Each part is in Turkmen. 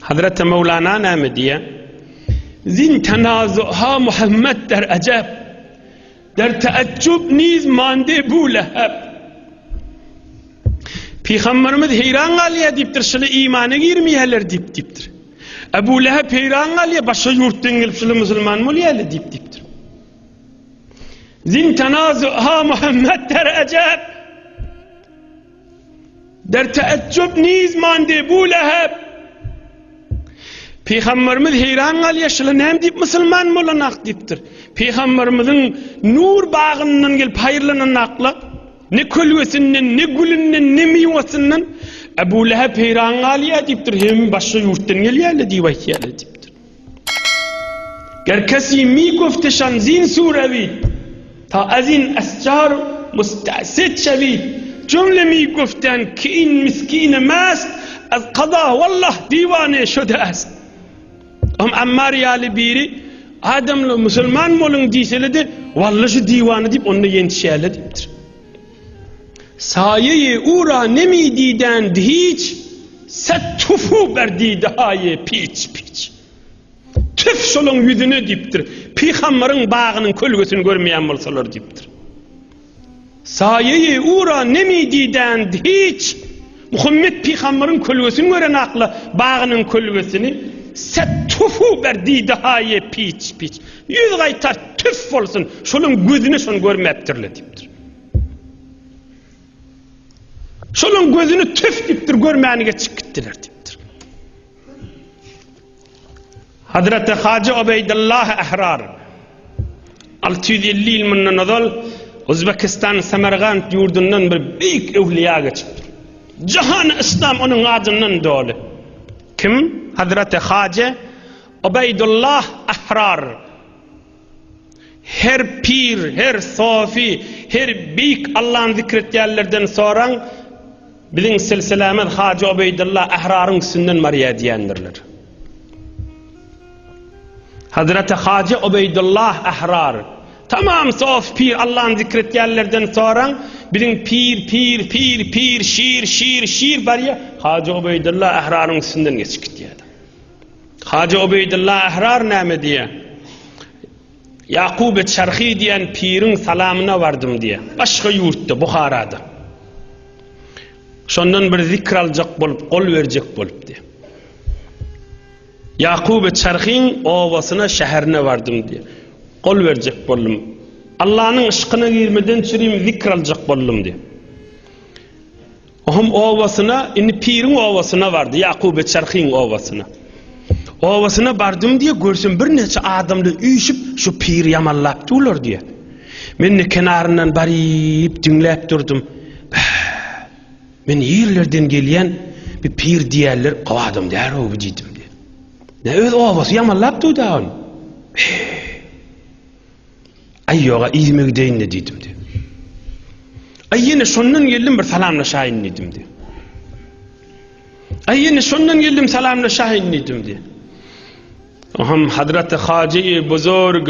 Hazreti Mevlana näme diýýär? Zin tenazuha Muhammed der ejep. Der teeccub niz mande bu leheb. Pygamberimiz heýran galýar diýipdir, şuly imana girmeýärler diýip diýipdir. Ebu Leheb heýran galýar, başga ýurtdan gelip şuly musulman bolýarlar diýip diýipdir. Zin tenazuha Muhammed der ejep. Der teeccub niz mande bu leheb. Pygamberimiz heýran galýar, şular näme diýip musulman bolanak diýipdir. Pygamberimiziň nur bagyndan gelip haýyrlanan akla, ne kölgesinden, ne gülünden, ne miwasyndan Ebu Leheb heýran galýar diýipdir, hem başga ýurtdan gelýärler diýip aýtýarlar diýipdir. Ger kesi mi gufteşan zin surewi, ta azin escar mustasid şewi, jümle mi guften ki in miskine mest, az kaza wallah diwane şude est. Om Ammar ýaly biri adamlar musulman boluň diýsele-de, walla şu diwana diýip onda ýençýärler diýipdir. Saýeýi ura nemi didänd hiç, Set tufu ber didaýe piç piç. Tüf şolaň ýüzüne diýipdir. Pygambaryň bagynyň kölgesini görmeýän bolsalar diýipdir. Saýeýi ura nemi didänd hiç, Muhammet pygambaryň kölgesini gören akla bagynyň kölgesini set tufu ber didaýe piç piç. Ýüz gaýtar tüf bolsun, şolaň gözüne şony görmäpdirler diýipdir. Şolaň gözüni tüf diýipdir, görmäni geçip gitdiler diýipdir. Hazreti Hacı Ubeydullah Ehrar 650 ýyl mundan ozal Uzbekistan Samarkand ýurdundan bir beýik öwliýa geçipdir. Jahan Islam onuň adyndan doly. Kim? Hazreti Hacı Ubeydullah Ehrar. Her pir, her sofi, her beýik Allany zikretýänlerden soraň, biziň silsilämiz Hajy Obeýdulla Ähraryň üstünden barýar diýendirler. Hazreti Hajy Obeýdullah Ährar, tamam sof pir Allany zikretýänlerden soraň, biziň pir, pir, pir, pir, şir, şir, şir barýar, Hajy Obeýdulla Ähraryň üstünden geçip gitýär. Hajy Ubeýdulla Ährar näme diýýär? Ýakuby Çarhy diýen piriň salamyna bardym diýýär. Başga ýurtda, Buharada. Şondan bir zikr aljak bolup, gol berjek bolup diýýär. Ýakuby Çarhyň obasyna, şäherine bardym diýýär. Gol berjek boldum. Allanyň yşkyna girmeden çürim zikr aljak boldum diýýär. Ohm obasyna, indi piriň obasyna bardy, Ýakuby Çarhyň obasyna. Obasyna bardym diýe, görsem birnäçe adamlar üýşüp, şu piri ýamanlap durlar diýe. Men-de kenaryndan baryp diňläp durdum. Bä, men ýerlerden gelýän bir pir diýerler, gowy adam däl-ow bu diýdim diýe. Ne öz obasy ýamanlap dur da ony. Aý ýoga yzyma gideýin-de diýdim diýip. Aý ýene şondan geldim bir salamlaşaýyn diýdim diýip. Aý ýene şondan geldim salamlaşaýyn diýdim diýip. Oham Hazreti Hacı Buzurg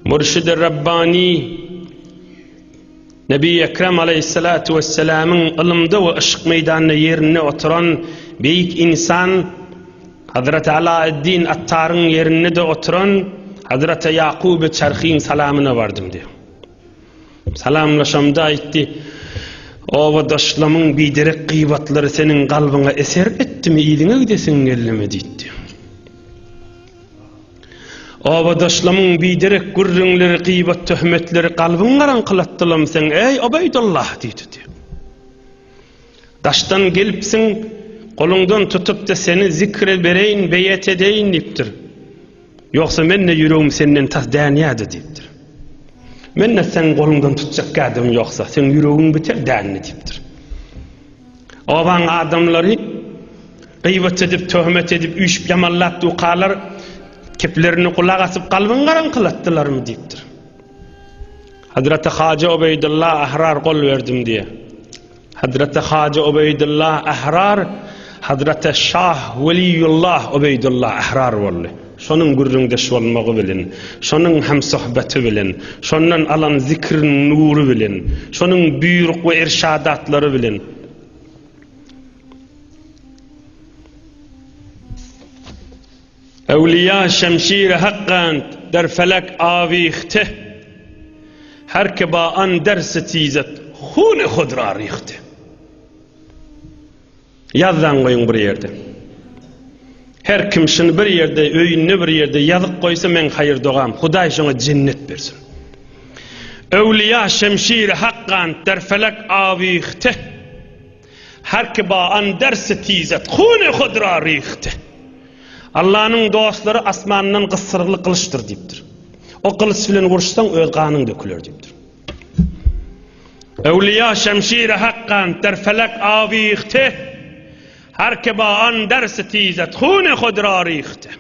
Murşid-i Rabbani Nebi Ekrem aleyhissalatu vesselamyň ylymda we yşk meýdanynda ýerinde oturan beýik insan Hazreti Alaeddin Attaryň ýerinde-de oturan Hazreti Ýakuby Çarhyň salamyna bardym diýýär. Salamlaşamda aýtdy, Obadaşlamyň biderek gybatlary seniň kalbyňa eser etdimi, yzyňa gidesiň geldimi diýdi. Obadaşlamyň biderek gürrüňleri, gybat-töhmetleri kalbyňy garaňkylatdylam seň, eý, Obeýdullah diýdi diýýär. Daşdan gelipsiň, goluňdan tutup-da seni zikre bereýin, beýet edeýin diýipdir. Ýogsa men-de ýüregim senden tas dänýärdi diýipdir. Men-de seň goluňdan tutjak gädim ýogsa, seň ýüregiň biter dändi diýipdir. Obaň adamlary gybat edip, töhmet edip, üýşüp ýamanlap dukalar, keplerini gulak asyp kalbyňy garaňkylatdylarmy diýipdir. Hazreti Hajy Ubeýdulla Ahrar gol berdim diýýär. Hazreti Hajy Ubeýdulla Ahrar Hazreti Şah Weliýullah Ubeýdulla Ahrar boldy. Şonuň gürrüňdeş bolmagy bilen, şonuň hemsohbeti bilen, şondan alan zikriniň nury bilen, şonuň buýruk we irşadatlary bilen. Öwliýa şemşiri hakkant der felek awihte, Her ki ba an der setizet huny hud ra rihte. Ýazdan goýuň bir ýerde. Her kim şuny bir ýerde, öýünde bir ýerde ýazyp goýsa meň haýyr dogam, Hudaý şoňa jennet bersin. Öwliýa şemşiri hakkant der felek awihte, Her ki ba an der setizet huny hud ra rihte. Allanyň dostlary asmandan gysyrgly gylyçdyr diýipdir. O gylyç bilen uruşsaň öz ganyň döküler diýipdir. Öwliýa şemşiri hakkan der felek awihte Her ki ba an der setizet huny hud ra rihte.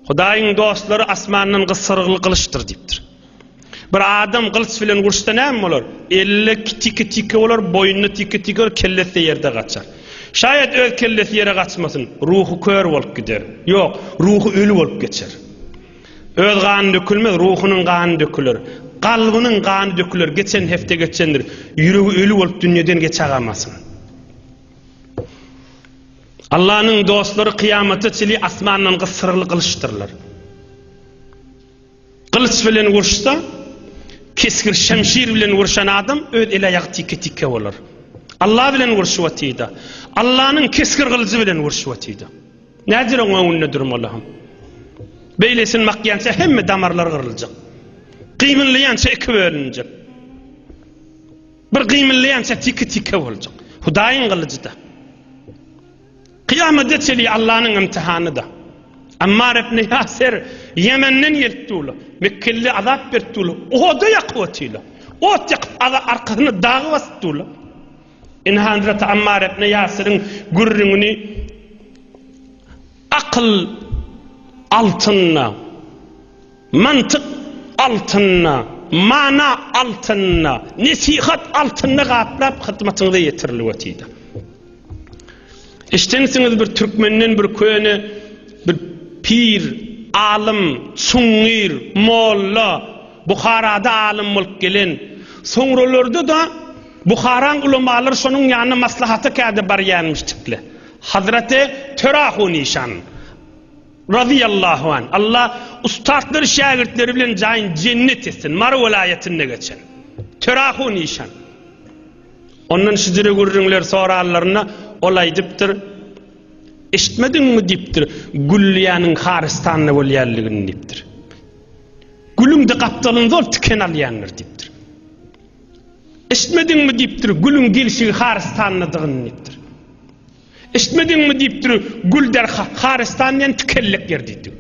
Hudaýyň dostlary asmandan gysyrgly gylyçdyr diýipdir. Bir adam gylyç bilen uruşsa näme bolar? Elli tiki-tiki bolar, boýny tiki-tiki bolar, kellesi ýerde gaçar. Şaýat öz kellesi ýere gaçmasyn, ruhy kör bolup gider. Ýok, ruhy öli bolup geçer. Öz gany dökülmez, ruhunyň gany döküler. Kalbynyň gany döküler, geçen hepde geçendir. Ýüregi öli bolup dünýeden geçagamasyn. Allanyň dostlary kyýamata çili asmandan gysyrgly gylyçdyrlar. Gylyç bilen uruşsa, kesgir şemşir bilen urşan adam öz el-aýagy tike-tike bolar. Allah bilen urşup otyda. Allanyň kesgir gylyjy bilen urşup otyda. Nädir oň öňünde durmaly hem. Beýlesini bakýança hemme damarlar gyryljak. Gymyldaýança iki bölünjek. Bir gymyldaýança tike-tike boljak. Hudaýyň gylyjy-da. Kyýamada çenli Allanyň imtihanyda. Ammar ibn Ýaser Ýemenden gelip durlar. Mekgeli azap berip durlar. Oda ýakyp otyrlar. Ot ýakyp arkasyna dagy basyp durlar. Ine Hazreti Ammar ibn Ýaseriň gürrüňini akyl altynda, mantyk altynda, mana altynda, nesihat altynda gaplap hyzmatyňyza ýetirilip otyrdy. Eşdensiňiz bir türkmenden bir köne bir pir, alym, çuňňur, molla, Buharada alym bolup gelen. Soňralarda-da Buharaň ulamalary şonuň ýanyna maslahata käde barýanmyşdykle. Hazreti Törahun işan, razyýallahu anh, Allah ustatlary şägirtleri bilen jaýyn jennet etsin, Mary welaýatynda geçen. Törahun işan. Ondan şijire gürrüňler soranlarynda ol aýdypdyr, Eşitmediňmi diýipdir, güllüýäniň harystanda bolýanlygyny diýipdir. Gülüň-de gapdalynda ol tiken alýandyr diýipdir. Eşitmediňmi diýipdir, gülüň gelşigi harystandadygyny diýipdir. Eşitmediňmi diýipdir, gül der harystan diýen tikellek ýer diýdi.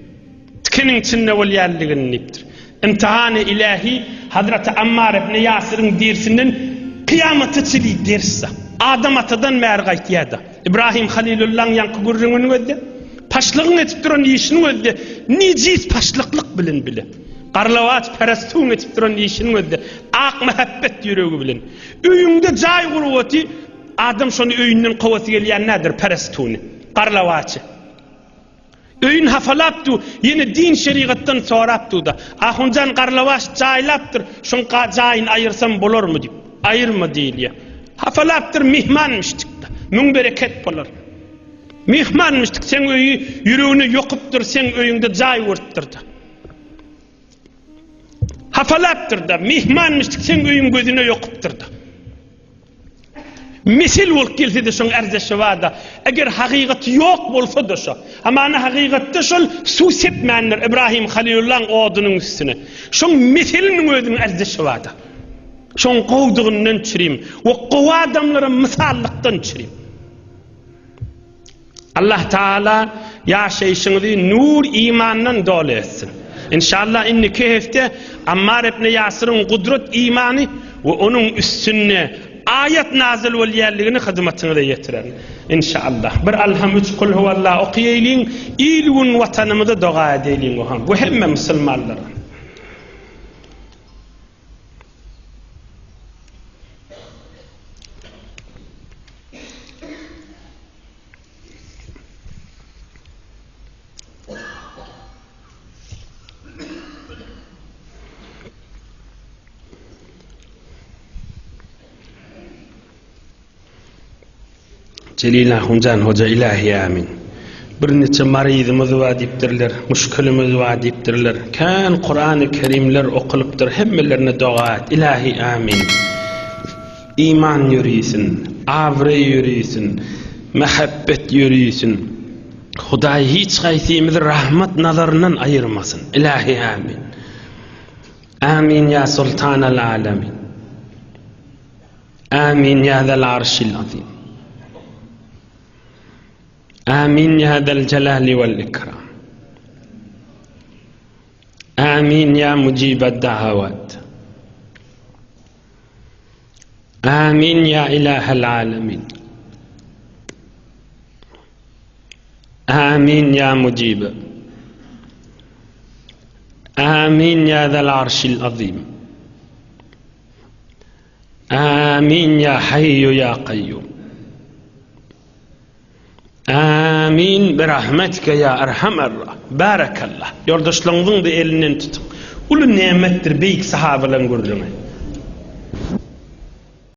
Tikeniň içinde bolýanlygyny diýipdir. Imtihany ilahi Hazreti Ammar ibn Ýasyryň dersinden kyýamata çenli ders. Adam atadan bäri gaýtýar-da. Ibrahim Halilullaň ýaňky gürrüňini gözle. Paşlygyň edip duran işini gözle. Nejis paşlyklyk bilen bile. Garlawaç perestuň edip duran işini gözle. Ak mähebbet ýüregi bilen. Öýüňde jaý gurup oty, Adam şony öýünden kowasy gelýän nädir perestuny, garlawaçy. Öýün hafalap du, ýene din şerigatdan sorap du-da. Ahunjan garlawaç jaýlapdyr, şoň jaýyny aýyrsam bolarmy diýip. Aýyrma diýilýär. Hafalapdyr, myhmanmyşdyk-da. Müň bereket bolar. Myhmanmyşdyk, seň öýi ýüregine ýokupdyr, seň öýüňde jaý gurupdyr-da. Hafalapdyr-da, myhmanmyşdyk, seň öýüň gözüne ýokupdyr-da. Mesel bolup gelse-de şoň ärzeşi bar-da. Eger hakykaty ýok bolsa-da şo. Hamana hakykatda şol suw sepmändir Ibrahim Halilullaň odunyň üstüne. Şoň meseliniň özüniň ärzeşi bar-da. Şoň gowdugyndan çürim we gowy adamlara mysallykdan çürim. Allah Taala ýaşaýşyňyzy nur imandan doly etsin. Inşallah indiki hepde Ammar ibn Ýasyryň gudrat imany we onuň üstünde aýat nazyl bolýanlygyny hyzmatyňyza ýetirerin. Inşallah. Bir Alham üç Kul huwallah okaýalyň, il gün watanymyza doga edeýliň ohan we hemme musulmanlara. Jelil Ahunjan Hoja ilahi amin. Birniçe maryzymyz bar diýipdirler, muşkilimiz bar diýipdirler. Kän Kurany Kerimler okalypdyr, hemmelerine doga et. Ilahi amin. Iman ýörisin, abraý ýörisin, mähebbet ýörisin. Hudaý hiç haýsymyzy rahmat nazaryndan aýyrmasyn. Ilahi amin. Amin ýa Sultanal Alemin. Amin ýa Zal Arşil Azim. Amin ýa Zal Jelali wal Ikram. Amin ýa Mujibad Da'awat. Amin ýa Ilahal Alemin. Amin ýa Mujib. Amin ýa Zal Arşil Azim. Amin ýa Haýýu ýa Kaýýum. Amin bi rahmetike ýa erhamer Barakallah. Ýoldaşlaryňyzyň-da elinden tutuň. Uly nemetdir beýik sahabalaryň gürrüňi.